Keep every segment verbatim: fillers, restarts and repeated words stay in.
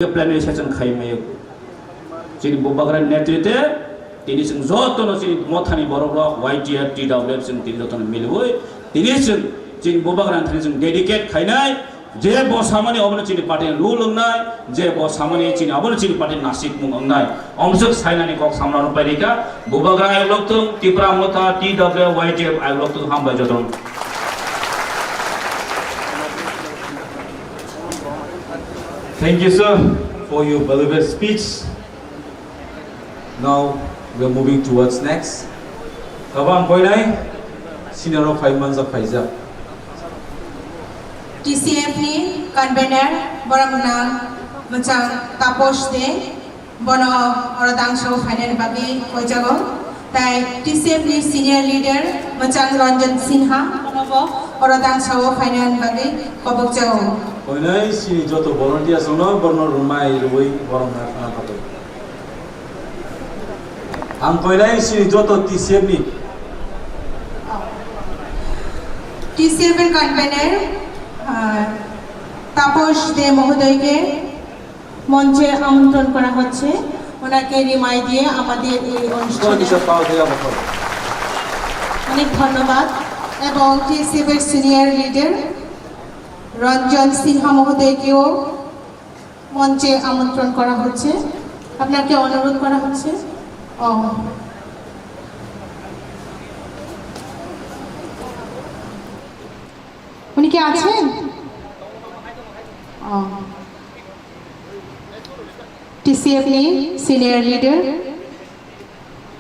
plenary session khai maio. Chini Bubagra netritwe tini chwng jotono chini mothani borok rok Y T F, T W F chwng tini jotono miliwi tini chwng chini Bubagra thani chwng dedicate khainai. Je bo samani obono chini party lul wngnai, je bo samani chini obono chini party nasik mung wngnai. Omswk sainani kok samna rwpai rika, Bubagra ayok loktung, Tipra Motha, T W Y T F ayok loktung, hambai jotono. Thank you, sir, for your valuable speech. Now we are moving towards next. Tabang koinai senior rok phai manjak phaijak. T C F ni convener borok nang mwchang Taposh de bono oro dangso phainani bagwi koijago. Tai T C F ni senior leader mwchang Ranjan Sinha bono bo oro dangso phainani bagwi kobokjago. Koinai sini joto volunteers no borno rwmai rwui borok na thana bagwi. Ang koinai sini joto T C F ni. T C F এর কনভেনর, আহ, তাপস দে মহোদয়কে মঞ্চে আমন্ত্রণ করা হচ্ছে। ওনাকে রিমাই দিয়ে আমাদের এই অনুষ্ঠানে Kisa pao de amo kho. অনেক ধন্যবাদ। এবং টিএসএফ এর সিনিয়র লিডার রঞ্জন সিনহা মহোদয়কেও মঞ্চে আমন্ত্রণ করা হচ্ছে, আপনাকে অনুরোধ করা হচ্ছে। ও, উনি কি আছেন? ও, টিসিএফ নি senior leader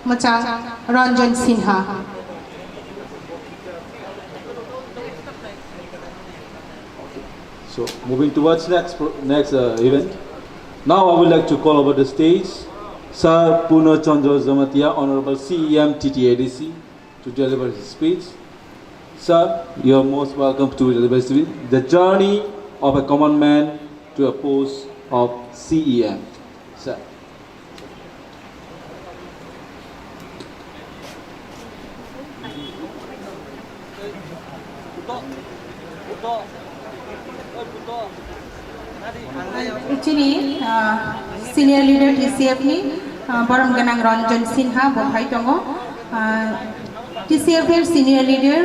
Machang Ranjan Sinha. So, moving towards next pro-, next, uh, event. Now, I would like to call over the stage Sir Purna Chandra Jamatia, Honorable C E M T T A D C, to deliver his speech. Sir, you are most welcome to deliver his speech. The journey of a common man to a post of C E M. Sir. Chini, ah, senior leader T C F ni, ah, borom gwnang Ranjan Sinha bo phai tongo. Ah, T C F er senior leader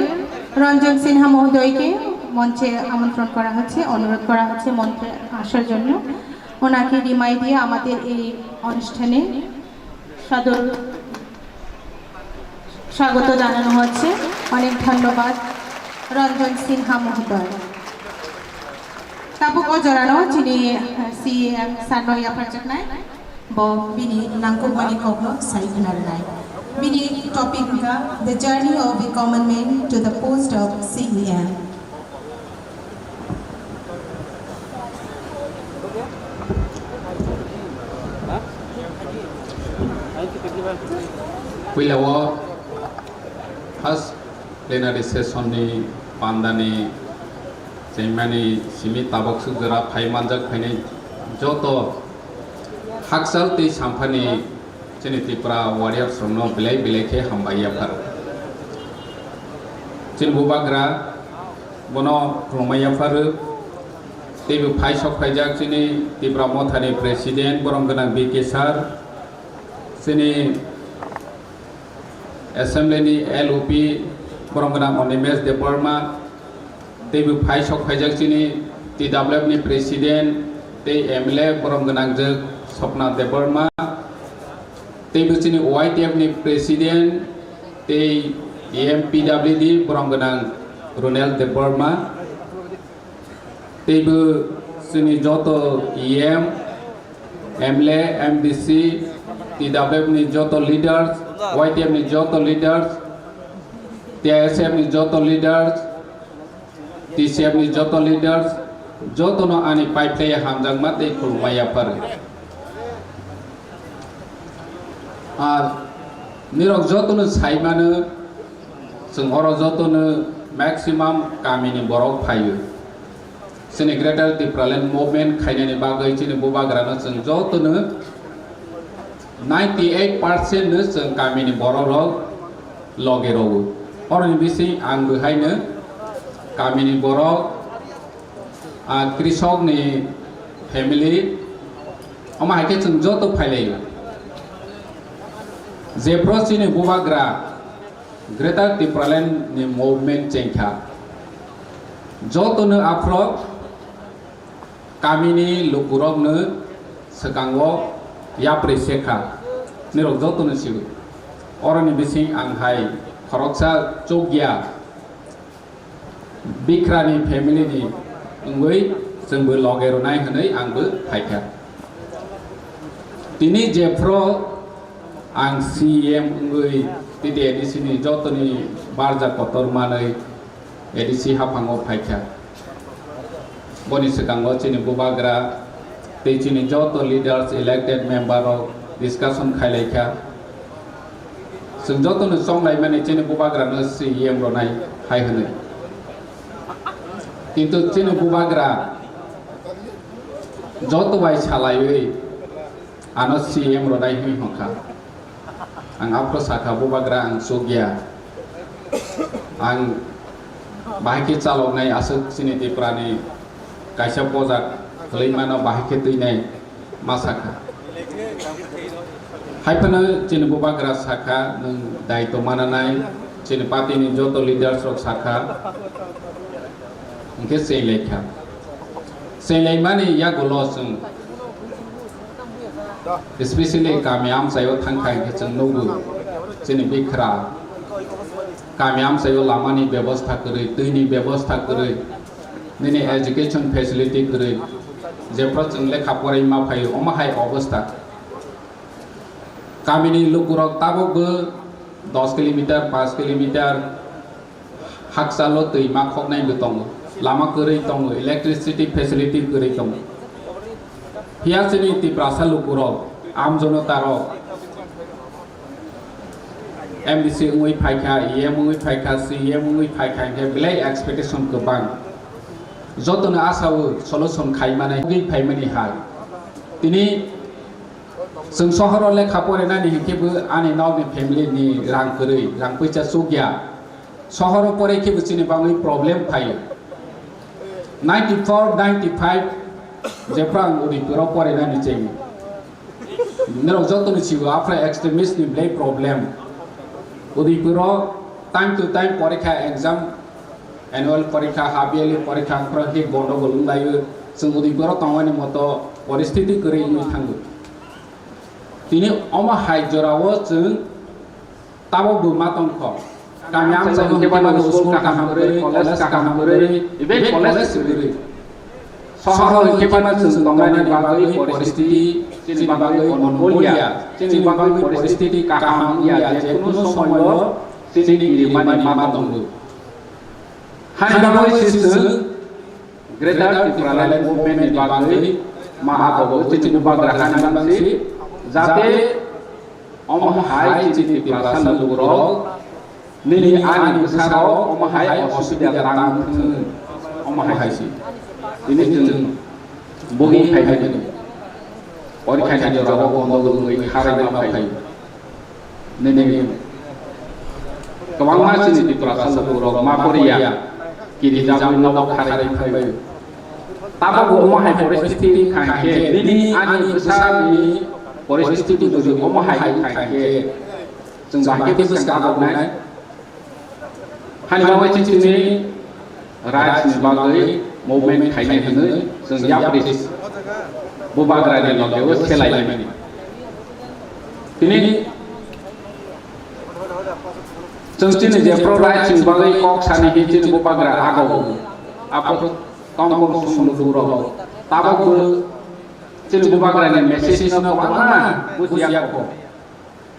Ranjan Sinha মহোদয়কে মঞ্চে আমন্ত্রণ করা হচ্ছে, অনুরোধ করা হচ্ছে মঞ্চে আসার জন্য। ওনাকে রিমাই দিয়ে আমাদের এই অনুষ্ঠানে সাদর স্বাগত জানানো হচ্ছে। অনেক ধন্যবাদ রঞ্জন সিনহা মহোদয়। Tabuk o jorano chini, eh, C E M sir no yapharjaknai. Bo bini nangkukmani kokno sai khwnarwnai. Bini topic wngkha The Journey of a Common Man to the Post of C E M. Puila o first plenary session ni pandani chengmani simi tabok suk jora phai manjak phainai joto hakchal tei samphani chini Tripura warriors rokno belai belai khe hambai yapharo. Chini bubagra bono khulumai yapharo. Teibo phai sok phaijak chini Tripura mothani president borom gwnang B K sir, chini Assembly ni L O P borom gwnang Animesh Debbarma, teibo phai sok phaijak chini T W F ni President tei M L A borom gwnang jwk Swapna Debbarma, teibo chini Y T F ni President tei M P W D borom gwnang Ronel Debbarma. Teibo chini joto E M, M L A, M D C, T W F ni joto leaders, Y T F ni joto leaders, T I S F ni joto leaders, T C F ni joto leaders, jotono ani paiphlaiya hamjakma tei khulumma yaphar. Ar nirok jotono saimano, chwng oro jotono maximum kamini borok phaio. Chini Greater Tipraland Movement khainani bagwi chini bubagrano chwng jotono ninety eight percent no chwng kamini borok rok loge rogo. Oroni bising ang bo haino kamini borok, ah, krisok ni family, Omo hai khe chwng joto phailaio. Jephru chini bubagra Greater Tipraland ni movement chengkha, jotono aphro kamini lukurokno swkango yapri sekha, nirok jotono sio. Oroni bising ang hai khoroksa chukya Bikrani family ni wngwi chwngbo loge rwnai hwnwi angbo phaikha. Tini jephru ang C M wngwi T T A D C ni jotoni barja kotor manwi A D C haphango phaikha. Boni swkango chini bubagra tei chini joto leaders, elected member rok discussion khailaikha. Chwng jotono chonglaimani chini bubagrano C M rwnai hai hwnwi. Kintu chini bubagra joto bai salaiwi ano C M rwnai hwnwi hwnkha. Ang aphuru sakha, bubagra ang chukya. Ang bahai khe chaloknai aswk chini Tiprani kaisa pojak khwlwi mano bahai khe twinai. Ma sakha. Hai phano chini bubagra sakha, nwng daitw mananai, chini party ni joto leaders rok sakha, hwnkhe chenglaikha. Chenglaimani yagulo chwng, especially kami amchaio thangkha hwnkhe chwng nugo, chini Bikhra kami amchaio lamani bebosta kwrwi, twini bebosta kwrwi, nini education facility kwrwi, jephru chwng lekha porai ma phaio, omo hai obostha. Kamini lukurok tabukbo dos kilometer, panch kilometer hakchalo twi ma khoknai bo tongo, lama kwrwi tongo, electricity facility kwrwi tongo. Phiya chini Tiprasa lukurok, amjonotarok, M D C wngwi phaikha, E M wngwi phaikha, C E M wngwi phaikha, hwnkhe belai expectation kwbang. Jotono asao solution khaimani, wngwi phaimani hai. Tini chwng sohoro lekha porinani hinkhe bo ani nokni family ni rang kwrwi, rang puisa chukya. Sohoro pore khe bo chini bagwi problem phaio. Ninety four, ninety five jephru ang Udaipuro porinani chengo. Norok jotoni sigo aphra extremist ni belai problem. Udaipuro time to time porikha exam, annual porikha, half yearly porikha, aphra khe gondogol wnglaio. Chwng Udaipuro tongmani moto poristiti kwrwi wngwi thango. Tini omo hai jorao chwng Tabuk bo ma tongkho. Kami amchaio hwnkhe phano school kaham kwrwi, college kaham kwrwi, even college kwrwi. Sohoro hwnkhe phano chwng tongnani bagwi poristiti chini bagwi onmulya, chini bagwi poristiti kaham wngya, je kunu somoio chini kirimani ma tongo. Hani bagwi se chwng Greater Tipraland Movement ni bagwi ma abogo chini bubagra hani bagwi se, jate omo hai chini Tiprasa lukurok nini ani bwsarok omo hai osubida tang thung, omo hai se. Tini chwng bugwi phaimani, porikhani jorao bondo wngwi kharwi ma phai. Nini kwbangma chini Tiprasa lukurok ma poriya, kirijagwi nogo kharwi phaibai. Tabukbo omo hai poristiti wngkha khe, nini ani bwsani poristiti jodi omo hai wngkha khe, chwng bahai khe bwskang aboknai. Hani bagwi chini rights ni bagwi movement khainai hwnwi chwng yapri bubagrani logeo selaimani. Tini chwng chini jephru rights ni bagwi kok sani hi chini bubagra ago. Apo tongkol sumlu rok tabukbo chini bubagrani message no kwbangma bujiya kho.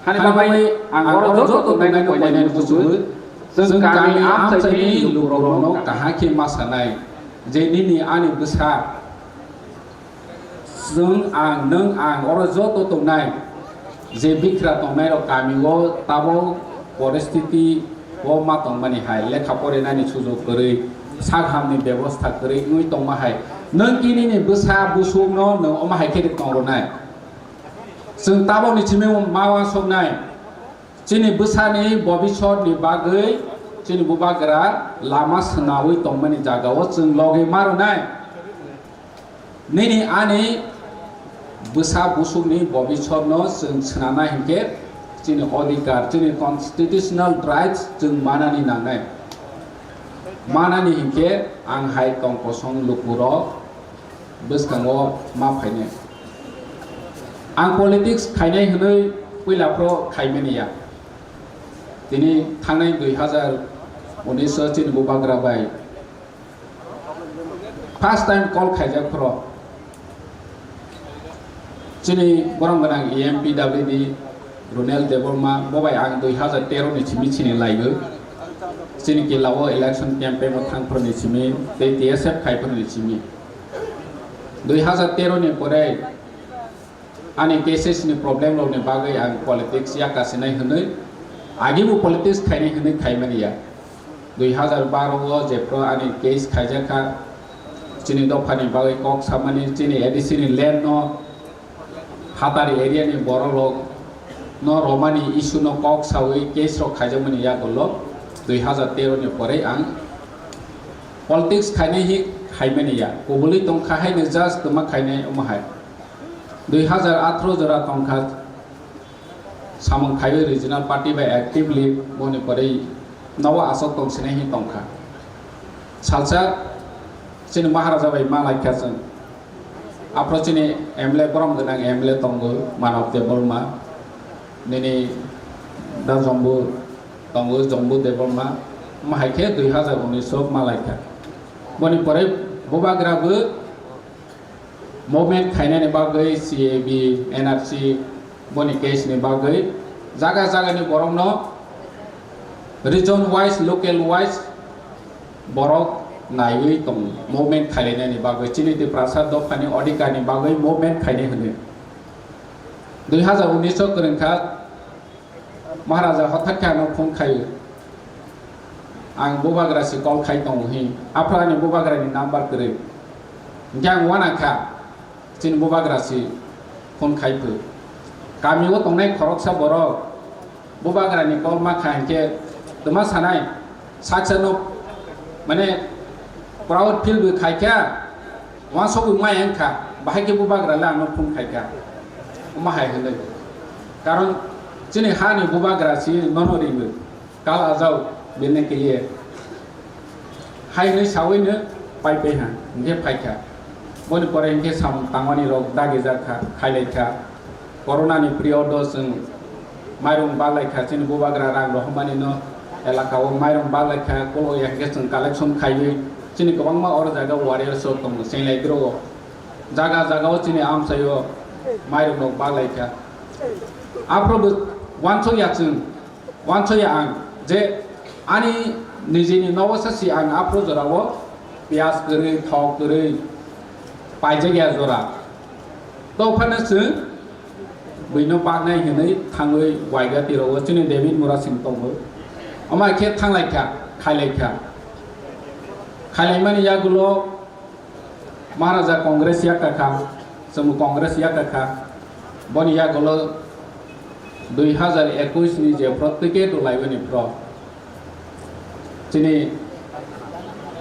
Hani bagwi ang oro joto naina koinani muchungo, chwng kami amchaini lukurokno kaham khe ma sanai je nini ani bwsa, chwng ang nwng ang oro joto tongnai je bikra tongnairok kamio tabuk poristiti o ma tongmani hai lekha porinani sujok kwrwi, sak hamni bebosta kwrwi wngwi tongma hai nwng kinini bwsa busukno nwng omo hai khe tong rwnai. Chwng tabukni simi ma uansuknai, chini bwsani bobisotni bagwi chini bubagra lama swnawi tongmani jagao chwng logi ma rwnai. Nini ani Bwsa busukni bobisotno chwng swnamna hinkhe chini odhikar, chini constitutional rights chwng manani nangnai. Manani hinkhe ang hai tong kosong lukurok bwskango ma phainai. Ang politics khainai hwnwi puila phro khaimani ya. Tini thangnai dui hazar unis o chini bubagra bai first time call khaijak phro. Chini borok gwnang E M P W D Runel Debbarma bo bai ang dui hazar tero ni simi chini laigo. Chini kila o election campaign o thang phro ni simi tei T S F khai phro ni simi. Dui hazar tero ni pore ani cases ni problem rok ni bagwi ang politics yakasinai hwnwi agi bo politics khainai hwnwi khaimani ya. Dui hazar baro o jephru ani case khaijakha, chini dophani bagwi kok samani, chini A D C ni land no, hatari area ni borok rok no romani issue no kok sawi case rok khaijakmani yagulo dui hazar tero ni pore ang politics khainai hi khaimani ya, kubului tongkha haino just twma khainai omo hai. Dui hazar atharo jora tongkha, samung khaiwi regional party bai actively boni pore nogo aswk tong sinai hi tongkha. Salsa chini Maharaja bai ma laikha chwng. Aphro chini M L A borom gwnang M L A tongo Manav Debbarma, nini da Jombu tongo Jombu Debbarma, ma hai khe dui hazar unis o ma laikha. Boni pore bubagra bo movement khainani bagwi C A B, N R C boni case ni bagwi jaga jaga ni borok no region wise, local wise borok naiwi tongo movement khailainani bagwi, chini Tiprasa dophani odhikar ni bagwi movement khainai hwnwi. Dui hazar unis o kwrwngkha, Maharaja hothat khe ano phone khaio. Ang bubagra si call khai tongo hi. Aphro ani bubagra ni number kwrwi. Hinkhe ang wana kha. Chini bubagra si phone khai phu. Kami o tongnai khoroksa borok bubagra ni call ma kha hinkhe twma sanai. Saksa no mane proud feel bo khai kha. Wansugwi maya wngkha, bahai khe bubagra le ano phone khaikha. Omo hai hwnwi. Karon chini hani bubagra si nono ringwi. Kal ajao bini kiliye. Hai hwnwi sawino pai pai ha, hinkhe phaikha. Boni pore hinkhe samung tangmani rok dagi jakha, khailaikha. Corona ni period o chwng mairung baglai kha, chini bubagra rang rohormani no elaka o mairung baglai kha, kolo ya hinkhe chwng collection khaiwi chini kwbangma oro jaga warriors rok tongo, chenglai dro o jaga jaga o chini amchai o mairung rok baglai kha. Aphro bo wansuk ya chwng, wansuk ya ang je ani nijini nogo sa si ang aphro jora o piyaj kwrwi, thok kwrwi paijak ya jora. Tophano chwng buino baknai hwnwi thangwi waiga tirogo chini David Murasing tongo. Omo hai khe thanglaikha, khailaikha. Khailaimani yagulo Maharaja Congress yakakha, chwng Congress yakakha. Boni yagulo dui hazar ekush ni je phro ticket rwlaibani phro. Chini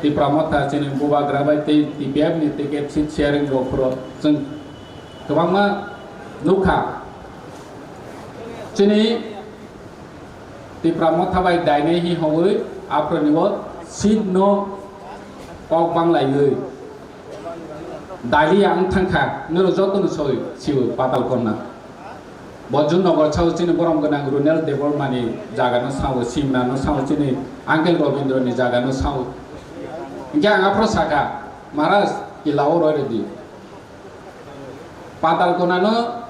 Tipra Motha, chini bubagra bai tei T P F ni ticket seat sharing rok phro chwng kwbangma nukha. Chini Tipra Motha bai dainai hi hogwi aphro ni bo seat no kok banglaiwi. Dailiya wng thangkha, noro jotono soi sio Patal Konna. Bo Jun Nogo sao chini borom gwnang Runel Debbarma ni jaga no sao, Simna no sao, chini Uncle Robindro ni jaga no sao. Hinkhe ang aphro saka, "Maharaj, kila o roi rwdi." Patal Konna no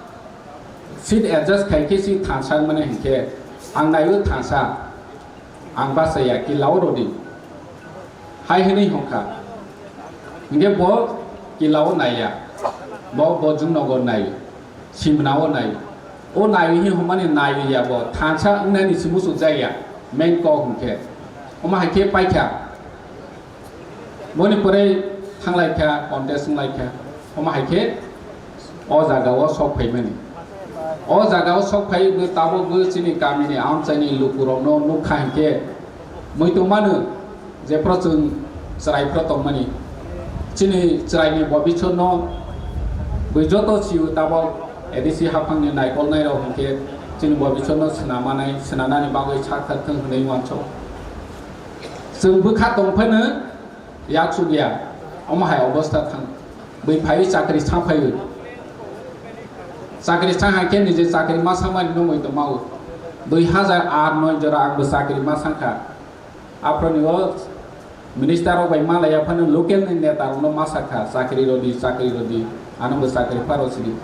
seat adjust khai khe si thansa mane hinkhe ang naio thansa. Ang bachaya, kila o rwdi. Hai hwnwi hwnkha. Hinkhe bo kila o naiya. Bo, bo Jun Nogo nai. Simna o nai. O nai hi hwnmani naiya bo. Thansa wngnani si muchuk jaya. Main kok hinkhe. Omo hai khe paikha. Boni pore thanglaikha, contest wnglaikha. Omo hai khe o jaga o sok phaimani. O jaga o sok phai bo tabuk bo chini kamini amchaini lukurokno nukha hinkhe muitu mano jephru chwng chwrai phru tongmani. Chini chwraini bobisotno Bui joto sio tabok A D C haphangni naikolnairok hinkhe chini bobisotno swnamani, swnanani bagwi sak thak thung hwnwi uansuk. Chwng bwkha tongphano yaksuk ya, omo hai obostha thang. Bui phaiwi chakri sang phaiwi. Chakri sang hai khe nije chakri ma samani no muitu mau. Dui hajar aat noi jora ang bo chakri ma sang kha. Aphro ni o minister rok bai malaya phano local ni neta rok no ma sa kha, chakri rodi, chakri rodi, ano bo chakri pharo sidi.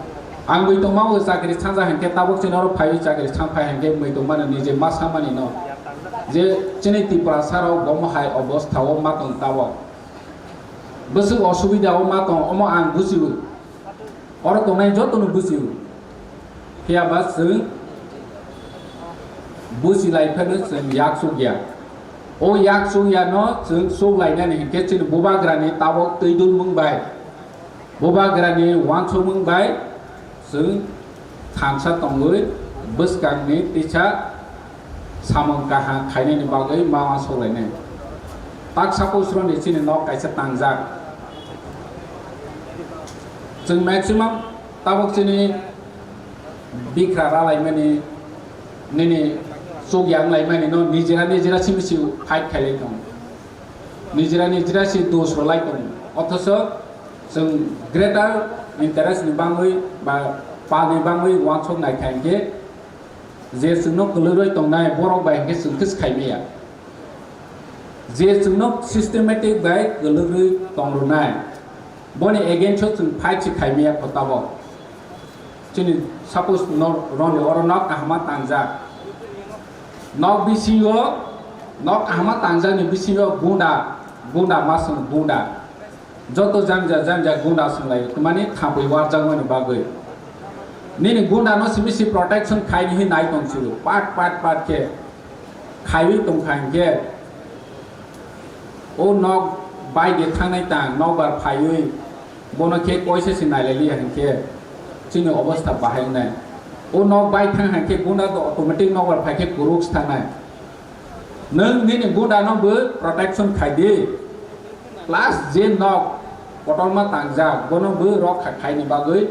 Ang bui tongma o chakri sanja hinkhe tabok chini oro phaiwi chakri sang phai hinkhe bui tongmani nije ma samani no. Je chini Tiprasa rok bomo hai obostha o ma tong tabok. Bwswk osubida o ma tong omo ang bujiu. Oro tongnai jotono bujiu. Phiya ba chwng buji lai phano chwng yaksuk ya. O yaksuk ya no chwng chuk lainani hinkhe chini bubagrani tabok twi dul mung bai. Bubagrani uansuk mung bai chwng thansa tongwi bwskangni tisa samung kaham khainani bagwi ma uansuk lainai. Tak suppose roni chini nok kaisa tangjak. Chwng maximum tabok chini bikra ralaimani, nini chuk yang laimani no nijera nijera simi si fight khailai tong. Nijera nijera si dos rwlai tong. Othoso chwng greater interest ni bangwi ba pal ni bangwi uansuk nai kha hinkhe je chwngno kwlwrwi tongnai borok bai hinkhe chwng khe khaimaya. Je chwngno systematic bai kwlwrwi tongrwnai, boni against o chwng fight se khaimaya kho tabok. Chini suppose no, roni oro nok kahama tangjak. Nok bisingo, nok kahama tangjakni bisingo gunda, gunda ma swng gunda. Joto janja janja gunda swng lai, mani thapwi warjakmani bagwi. Nini gunda no simi si protection khaini hi nai tong sio, pat pat pat khe. Khaiwi tong kha hinkhe, o nok bai de thangnai tang, nokbar phaiwi bono khe koisa se nailai liya hinkhe chini obostha bahai wngnai. O nok bai thang hinkhe gunda do automatic nokbar phai khe kwrwk se thangnai. Nwng nini gunda no bo protection khai di, plus je nok kotorma tangjak bono bo rokha khaini bagwi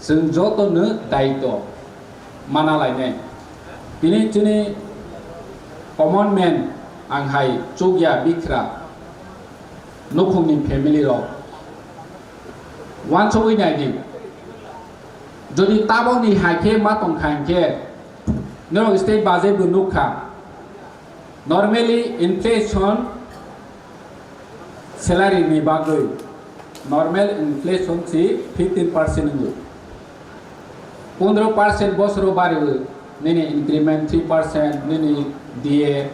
chwng joto no daitw mana lainai. Tini chini common man ang hai chukya bikra nukhungni family rok uansugwi nai di. Jodi tabokni hai khe ma tong kha hinkhe norok state budget bo nuk kha. Normally inflation salary ni bagwi normal inflation si fifteen percent wngo. Pondro percent bosoro bariwi nini increment three percent nini D A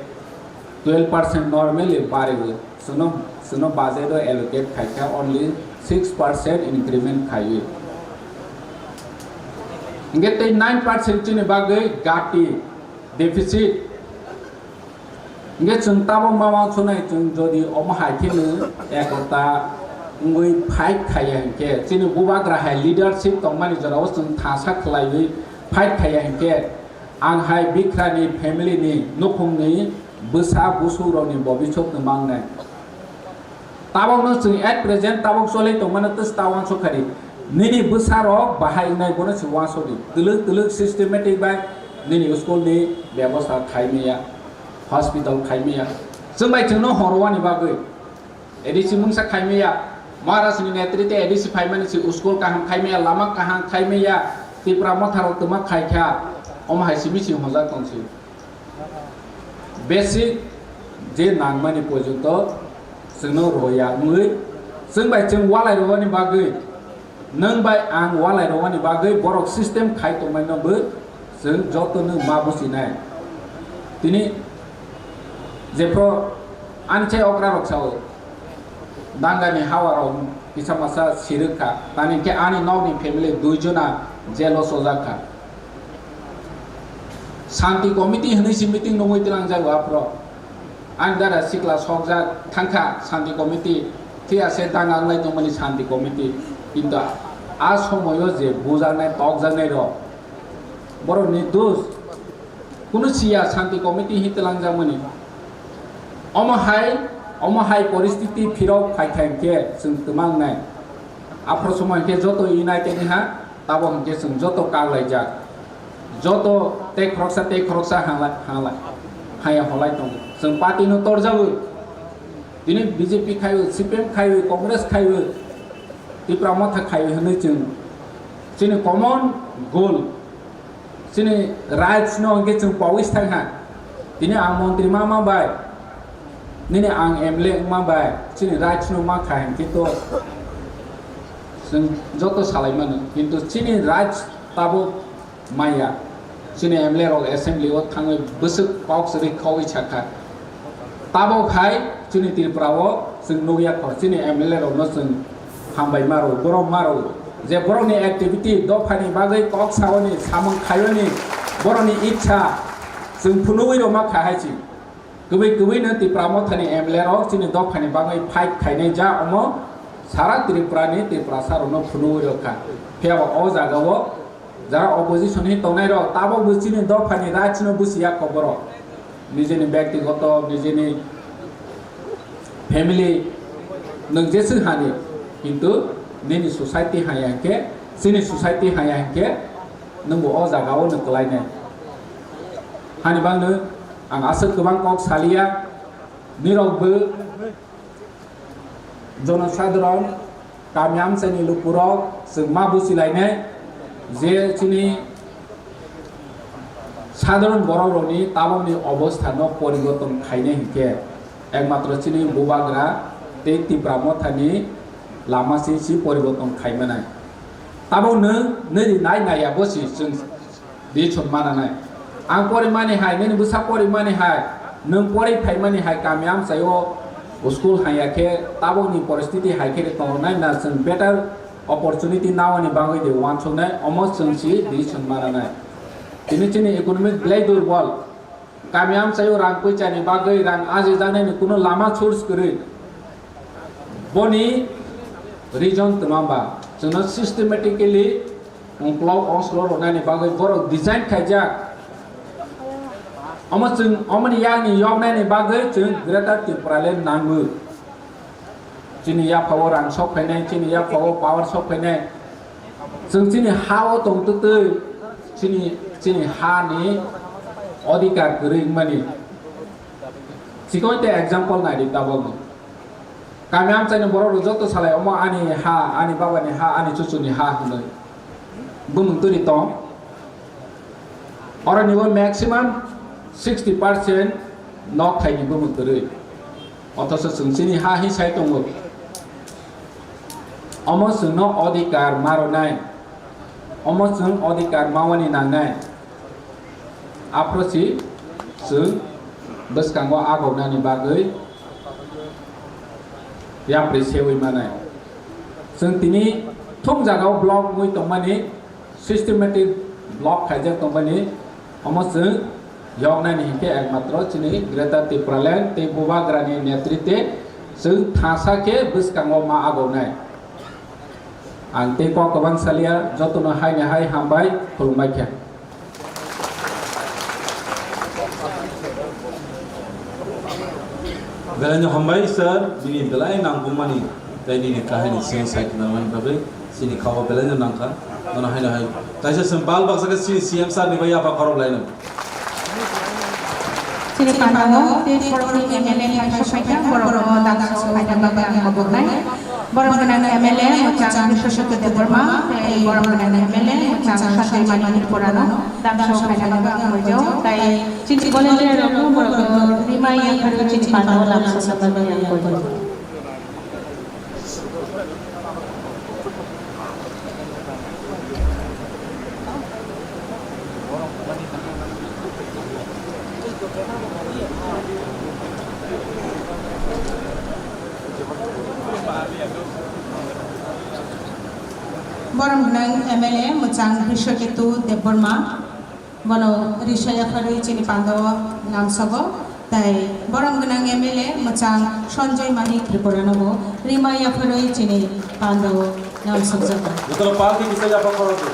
twelve percent normally bariwi. Suno suno budget o allocate khaikha only six percent increment khaiwi. Hingke tei nine percent chini bagwi gati deficit. Hingke chwng tabok ma uansuknai chwng jodi omo hai kheno ekota wngwi fight khaiya hinkhe chini bubagra hai leadership tongmani jorao chwng thangsa khwlaiwi fight khaiya hinkhe ang hai bikrani family ni nukhungni bwsa busukrokni bobiswk no mangnai. Tabokno chwng at present tabok cholai tongmano twis ta uansuk kha di. Nini bwsarok bahai wngnai bono se uansuk di. Twlwk twlwk systematic bai nini school ni bebosta khai maya, hospital khai maya. Chwng bai chwngno horwani bagwi A D C mungsa khai maya. Maharaj ni netrite A D C phaimani se school kaham khai maya, lama kaham khai maya. Tipra motha rok twma khai kha. Omo hai simi se hwnjak tong se. Basic je nangmani porjonto chwngno rwya wngwi, chwng bai chwng walai rwani bagwi, nwng bai ang walai rwani bagwi borok system khai tongmani no bo chwng joto no ma buchinai. Tini jephru ani chai okra rok sao, dangani hawa rok kisa masa sirwk kha, tani khe ani nokni family dui jona jail o chojak kha. Shanti committee hwnwi se meeting nungwi twlangjago aphro. Ani dara sikla sokjak thangkha shanti committee, phiya se danga wnglai tongmani shanti committee. Kintu a somoyo je bujaknai, tokjaknai rok, borok ni dos. Kunu siya shanti committee hi twlangjakmani. Omo hai, omo hai poristiti phirok phaikha hinkhe chwng twma wngnai. Aphuru somo hinkhe joto united wngha, tabok hinkhe chwng joto kaklaijak. Joto tei khoroksa tei khoroksa hanglai, hanglai, haya holai tongo. Chwng party no torjago. Tini B J P khaiwi, C P M khaiwi, Congress khaiwi, Tipra Motha khaiwi hwnwi chwng chini common goal, chini rights no hwnkhe chwng pawi thang ha. Tini ang montri ma ma bai, nini ang M L A wngma bai, chini rights no ma kha hinkhe to chwng joto salai mano. Kintu chini rights tabuk maya. Chini M L A rok assembly o thangwi bwswk kok swrwi khaui sakha. Tabok hai chini Tripura o chwng nukya kho, chini M L A rok no chwng hambai maro, borom maro. Je borok ni activity dophani bagwi kok saoni, samung khaioni, borok ni ichha chwng phunugwi rwma kha hai si. Kwbwi kwbwi no Tipra Motha ni M L A rok chini dophani bagwi fight khainai ja omo sara Tripura ni Tiprasa rok no phunugwi rwkha. Phiya bo o jaga o jara opposition hi tongnai rok tabok bo chini dophani rights no busiya kho borok. Nijeni byaktigoto, nijeni family nwng jeswk hani, kintu nini society haya hinkhe, chini society haya hinkhe nwng bo o jaga o nwng kwlainai. Hani bangno ang aswk kwbang kok saliya, nirok bo jonosadharon, kami amchaini lukurok chwng ma buchilainai je chini sadharon borokrokni tabokni obostha no poriborton khainai hinkhe ekmatro chini bubagra tei Tipra Mothani lama si si poriborton khaimanai. Tabok nwng nini nai naiya bo si chwng di chon mananai. Ang porimani hai, nini bwsa porimani hai, nwng pori phaimani hai kami amchaio school haiya khe tabokni poristiti hai khe tongnai na chwng better opportunity nawani bagwi de wansuknai, omo chwng si di chon mananai. Tini chini economic belai durbol. Kami amchaio rang poichani bagwi, rang ajijaknaini kuno lama source kwrwi. Boni reason twma ba chwngno systematically ungklok ongslo rwnani bagwi borok design khaijak. Omo chwng, omoni yakni yoknaini bagwi chwng Greater Tipraland nango. Chini yaphao rang sok phainai, chini yaphao power sok phainai. Chwng chini ha-o tongtwtwi chini, chini hani odhikar kwrwi wngmani. Chikon te example naidi tabokno. Kami amchaini borok rok joto salai omo ani ha, ani babani ha, ani chuchuni ha hwnwi bumung twi tong. Oroni o maximum sixty percent nok thaini bumung kwrwi. Othocho chwng chini ha hi sai tongo. Omo chwngno odhikar ma rwnai. Omo chwng odhikar mawani nangnai. Aphro si chwng bwskango agognani bagwi yapri sewi manai. Chwng tini thung jagao block wngwi tongmani, systematic block khaijak tongmani, omo chwng yoknani hinkhe ekmatro chini Greater Tipraland tei Bubagrani netrite chwng thangsa khe bwskango ma agognai. Ang tei kok kwbang salia, jotono haini hai hambai, khulumbai khe. Belai no hambai sir, bini belai nangkukmani tei nini kahini seng sai khwnamani bagwi chini khao belai no nangkha. Nono haino hai kaisa chwng bal baksa khe chini C M sir ni bai yapha khorok laino. Chini pandango tei borokni M L A hai sokphaikha, borokno dangso khaina bagwi ang koboknai. Borok gwnang M L A mwchang Bishwajyoti Debbarma tei borok gwnang M L A mwchang Sanjoy Mani Tripurano dangso khaina bagwi ang koijao. Tai chini volunteer rokno borokno rimai yapharwi chini pandango lamsokna bagwi ang koijao. Borom gwnang M L A mwchang Bishwaketu Debbarma. Bono risa yapharwi chini pandao lamsogo, tai borom gwnang M L A mwchang Sanjoy Mani Tripurano bo rima yapharwi chini pandao lamsokjago. Jotono party kisa yapha khorokdi.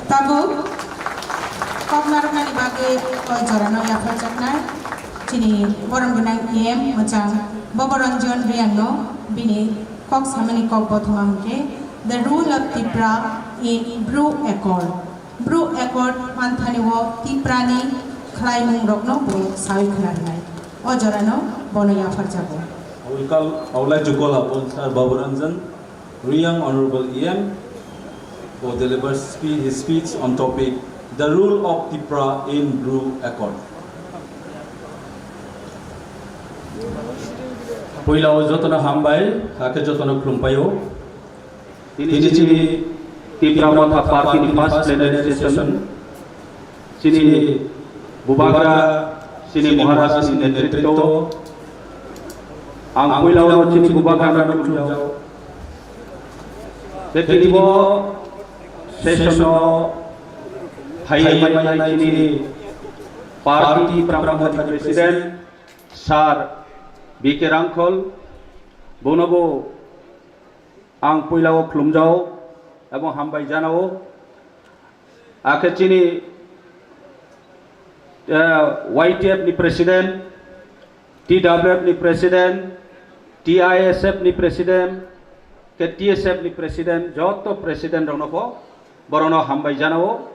Tabuk kok narwknani bagwi koi jorano yapharjaknai. Chini borom gwnang E M mwchang Boboranjan Riyangno bini kok samani kok bothoma hwnkhe The Rule of Tipra in Bru Accord. Bru Accord manthani o Tiprani khlaimung rokno bo sawi khna rwnai. O jorano bono yapharjago. I will call, I would like to call upon Sir Baburanjan Riyang, Honorable E M, for deliver spe-, his speech on topic The Rule of Tipra in Bru Accord. Puila o jotono hambai, hakhe jotono khulumpai o. Tini chini Tipra Motha Party ni first plenary session, chini Bubagra, chini Maharaj ni netritwo, ang puila o chini Bubagra no khulumjao. Je tini bo session o phaiwi manai chini party Tipra Motha ni president Sir B K Rangkhol, bono bo ang puila o khulumjao ebong hambai janao. Akhe chini, eh, Y T F ni president, T W F ni president, T I S F ni president, khe T S F ni president, joto president rokno pho borokno hambai janao.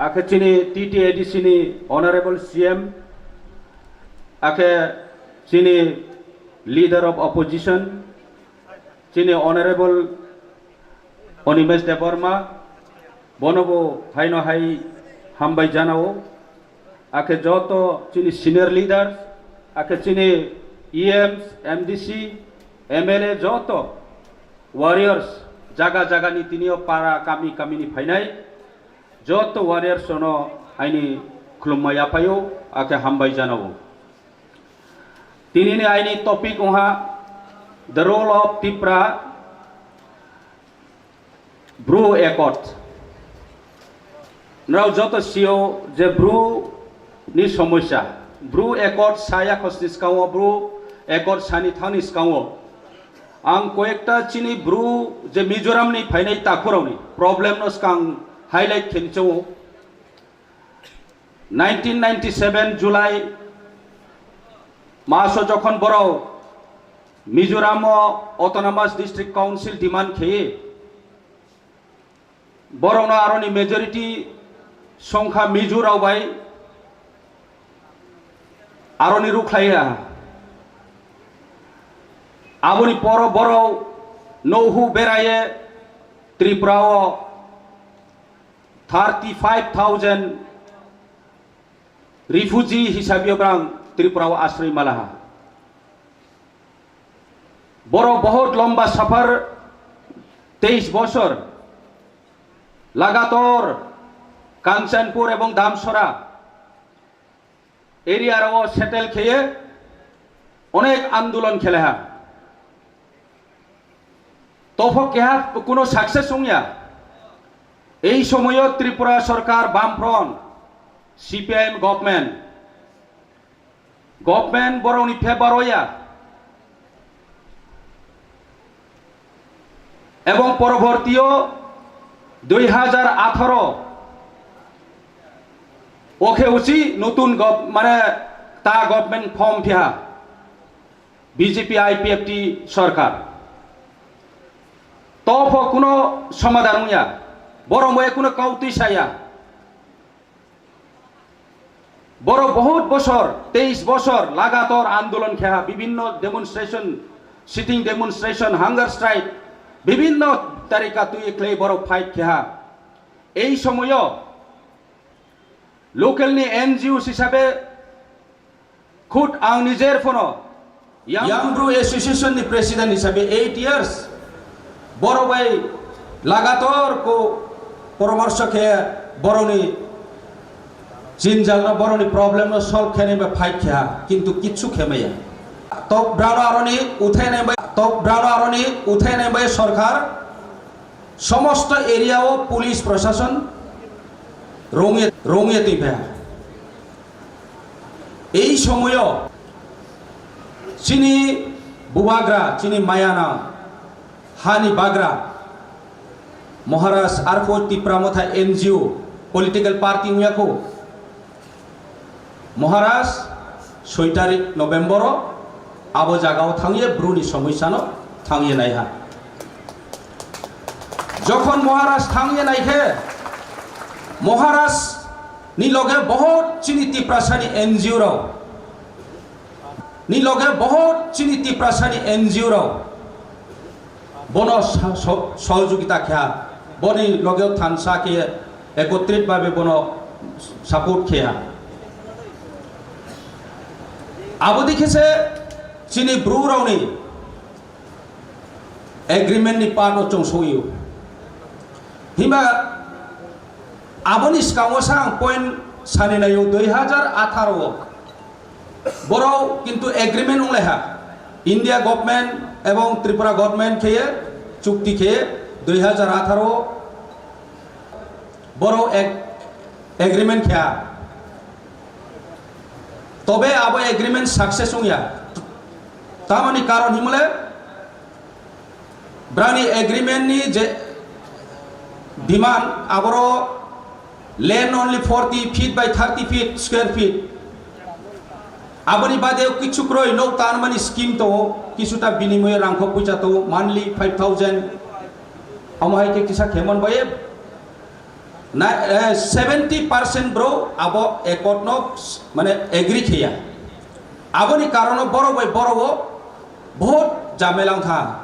Akhe chini T T A D C ni honorable C M, akhe chini leader of opposition, chini honorable Animesh Debbarma, bono bo haino hai hambai janao. Akhe joto chini senior leaders, akhe chini E Ms, M D C, M L A joto warriors jaga jaga ni tini o para kami kami ni phainai joto warriors no aini khulumma yaphaio, akhe hambai janao. Tini ni aini topic wngha The Role of Tipra Bru Accord. Nrao joto sio je Bru ni somosya. Bru Accord saya khosni skango, Bru Accord sani thani skango. Ang koyekta chini Bru je Mizoram ni phainai takhurao ni problem no skang highlight khenchao. Nineteen ninety-seven July maso jokhon borok Mizoram o Autonomous District Council demand kheye, borokno aroni majority songkha Mizo rok bai aroni rukhlaiya. Aboni poro borok nouhu beraye Tripura o thirty five thousand refugee hisabe borang Tripura o asroi malaha. Borok bahut lomba safar, teis bosor lagator Kanchanpur ebong Damsora area rao settle kheye onek andolon kheleha. Tophok keha kuno success wngya. Ei somoyo Tripura sorkar Bamfront, C P I M government, government borokni favour o ya. Ebong porobortiyo dui hajar atharo okhe uchi nutun gov-, mane ta government form phiha. B J P I P F T sorkar. Topho kuno somadhan wngya. Borok moya kuno kautwi saya. Borok bahut bosor, teis bosor lagator andolon kheha, bibinno demonstration, sitting demonstration, hunger strike, bibinno tarika twi khlai borok fight kheha. Ei somoyo local ni N G O hisabe khud ang nijer phono Young Bru Association ni president hisabe eight years borok bai lagator ko poramorsho khe borokni jinjalno, borokni problemno solve khenai bai fight kheha, kintu kichu khemaya. Tok brano aroni uthainai bai, tok brano aroni uthainai bai sorkar somosto area o police proshashon rongye, rongye twi phaikha. Ei somoyo chini bubagra, chini mayana hani bagra Maharaj arpho Tipra Motha N G O political party wngya kho. Maharaj Soi tarik November o abo jagao thangye Bru ni somosya no thangye naiha. Jokhon Maharaj thangye naikhe, Maharaj ni loge bahut chini Tiprasa ni N G O rao, ni loge bahut chini Tiprasa ni N G O rao bono sa-, so-, sohojogita kheha, boni loge thansa khe ekotrit bhabe bono support kheha. Abo dikhe se chini Bru rao ni agreement ni part o chwng soi o. Himba aboni swkango sa ang point sani naio, dui hazar atharo o borok kintu agreement wnglaiha, India government ebong Tripura government kheye chukti kheye dui hazar atharo o borok ag-, agreement kheya. Tobe abo agreement success wngya. Tamoni karon himle, brani agreement ni je demand, aboro land only forty feet by thirty feet square feet. Aboni bade kichu kroi, nok tanmani scheme tongo, kisuta binimoyo rangkho puisa tongo, monthly five thousand. Omo hai khe kisa khemon baye na, eh, seventy percent bro abo accord no, mane, agree kheya. Aboni karono borok bai borok o bahut jamela wngkha.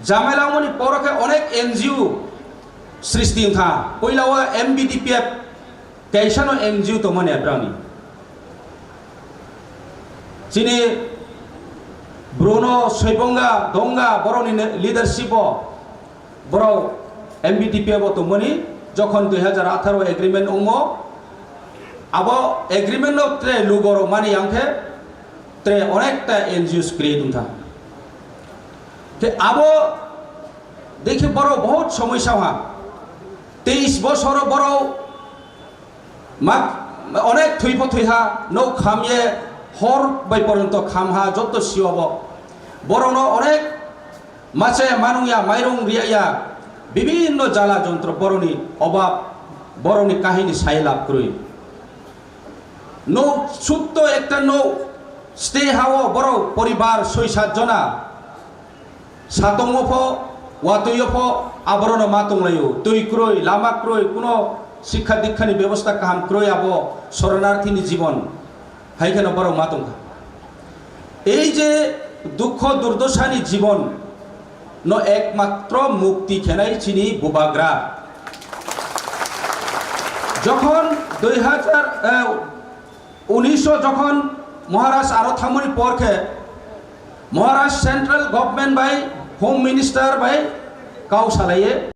Jamela wngmani poro khe onek N G O srishti wngkha. Puila o M B D P F kaisa no N G O tongmani abrani. Chini Bru no Soibonga, Donga, borok ni leadership o borok M B D P F o tongmani, jokhon dui hazar atharo agreement wngmo, abo agreement no tre lugo rok mani yang khe tre onekta N G Os create wngkha. Khe abo dekhe borok bahut somosya ha. Teis bosor borok ma-, onek thwi pho thwi ha, nok kham ye hor bai poronto kham ha, jotto sio bo. Borok no onek mache manung ya, mairung riya ya, bibinno jala jontro borok ni obab, borok ni kahini sai lab kwrwi. Nok sutto ekta nok stay ha o borok poribar soi sat jona. Satongo pho, watwi o pho, aborok no ma tonglaio. Twi kwrwi, lama kwrwi, kuno sikha dikha ni bebosta kaham kwrwi, abo soronarthi ni jibon. Hai kheno borok ma tongkha. Ei je dukho durdosha ni jibon no ekmatro mukti khenai chini bubagra. Jokhon dui hazar, eh, unisho jokhon Maharaj aro thangmani por khe Maharaj central government bai, Home Minister bai kau salaiye.